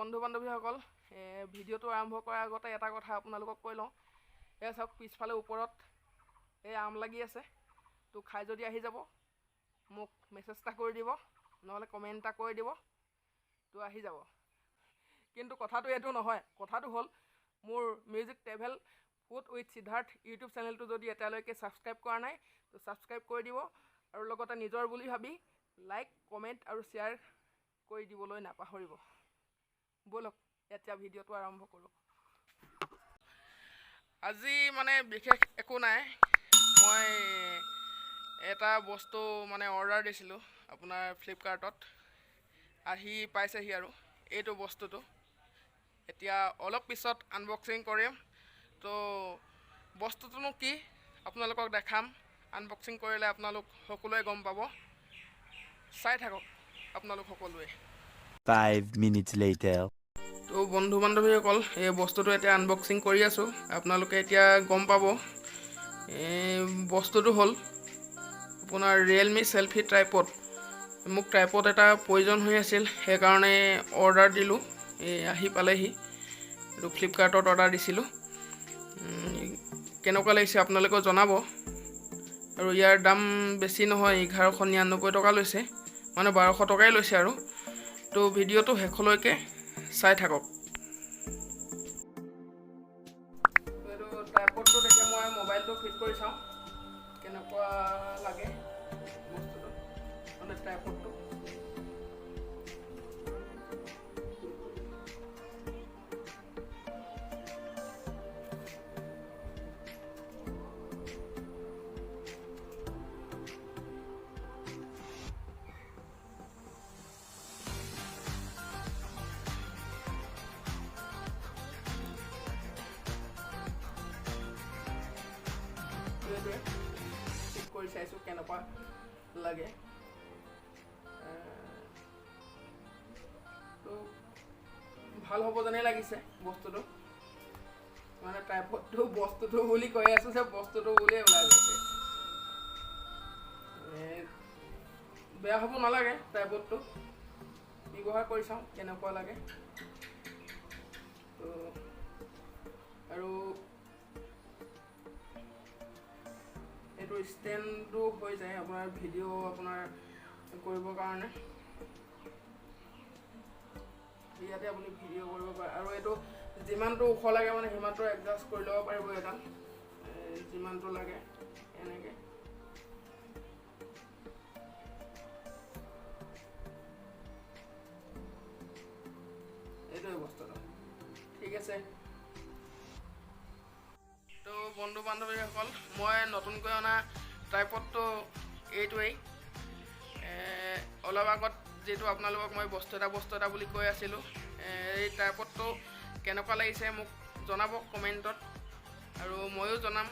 বন্ধু বান্ধৱীসকল, ভিডিঅ'টো আৰম্ভ কৰাৰ আগতে এটা কথা আপোনালোকক কৈ লওঁ। এয়া চাওক, পিছফালে ওপৰত এই আম লাগি আছে। তো খাই যদি আহি যাব, মোক মেছেজ এটা কৰি দিব, নহ'লে কমেণ্ট এটা কৰি দিব, তো আহি যাব। কিন্তু কথাটো এইটো নহয়, কথাটো হ'ল মোৰ music travel food with Siddharth YouTube চেনেলটো যদি এতিয়ালৈকে ছাবস্ক্ৰাইব কৰা নাই, তো ছাবস্ক্ৰাইব কৰি দিব আৰু লগতে নিজৰ বুলি ভাবি লাইক, কমেণ্ট আৰু শ্বেয়াৰ কৰি দিবলৈ নাপাহৰিব। ব'লক, এতিয়া ভিডিঅ'টো আৰম্ভ কৰোঁ। আজি মানে বিশেষ একো নাই, মই এটা বস্তু মানে অৰ্ডাৰ দিছিলোঁ আপোনাৰ ফ্লিপকাৰ্টত, আহি পাইছেহি আৰু এইটো বস্তুটো। এতিয়া অলপ পিছত আনবক্সিং কৰিম। তো বস্তুটোনো কি আপোনালোকক দেখাম। আনবক্সিং কৰিলে আপোনালোক সকলোৱে গম পাব। চাই থাকক আপোনালোক সকলোৱে। 5 minutes later. তো বন্ধু বান্ধৱীসকল, এই বস্তুটো এতিয়া আনবক্সিং কৰি আছোঁ, আপোনালোকে এতিয়া গম পাব। এই বস্তুটো হ'ল আপোনাৰ ৰিয়েলমি চেলফি ট্ৰাইপড। মোক ট্ৰাইপড এটা প্ৰয়োজন হৈ আছিল, সেইকাৰণে অৰ্ডাৰ দিলোঁ। এই আহি পালেহি। এইটো ফ্লিপকাৰ্টত অৰ্ডাৰ দিছিলোঁ। কেনেকুৱা লাগিছে আপোনালোকেও জনাব। আৰু ইয়াৰ দাম বেছি নহয়, 1199 টকা লৈছে, মানে 1200 টকাই লৈছে আৰু। তো ভিডিঅ'টো শেষলৈকে চাই থাকক। এইটো ট্ৰাইপডটোত এতিয়া মই মোবাইলটো ফিট কৰি চাওঁ কেনেকুৱা লাগে বস্তুটো, মানে ট্ৰাইপডটো। এইটোৱে ফিট কৰি চাইছোঁ কেনেকুৱা লাগে। তো ভাল হ'ব যেনেই লাগিছে বস্তুটো। মানে ট্ৰাইপডটো বস্তুটো বুলি কৈ আছোঁ যে বস্তুটো বুলিয়ে ওলাই গৈছে। বেয়া হ'ব নালাগে ট্ৰাইপডটো। ব্যৱহাৰ কৰি চাওঁ কেনেকুৱা লাগে। তো আৰু এইটো ষ্টেণ্ডো হৈ যায় আপোনাৰ ভিডিঅ' আপোনাৰ কৰিবৰ কাৰণে। ইয়াতে আপুনি ভিডিঅ' কৰিব পাৰে আৰু এইটো যিমানটো ওখ লাগে মানে সিমানটো এডজাষ্ট কৰি ল'ব পাৰিব। এডাল যিমানটো লাগে এনেকৈ। এইটোৱে বস্তুটো, ঠিক আছে। তো বন্ধু বান্ধৱীসকল, মই নতুনকৈ অনা ট্ৰাইপডটো এইটোৱেই। অলপ আগত যিটো আপোনালোকক মই বস্তু এটা বুলি কৈ আছিলোঁ, এই ট্ৰাইপডটো কেনেকুৱা লাগিছে মোক জনাব কমেণ্টত, আৰু ময়ো জনাম।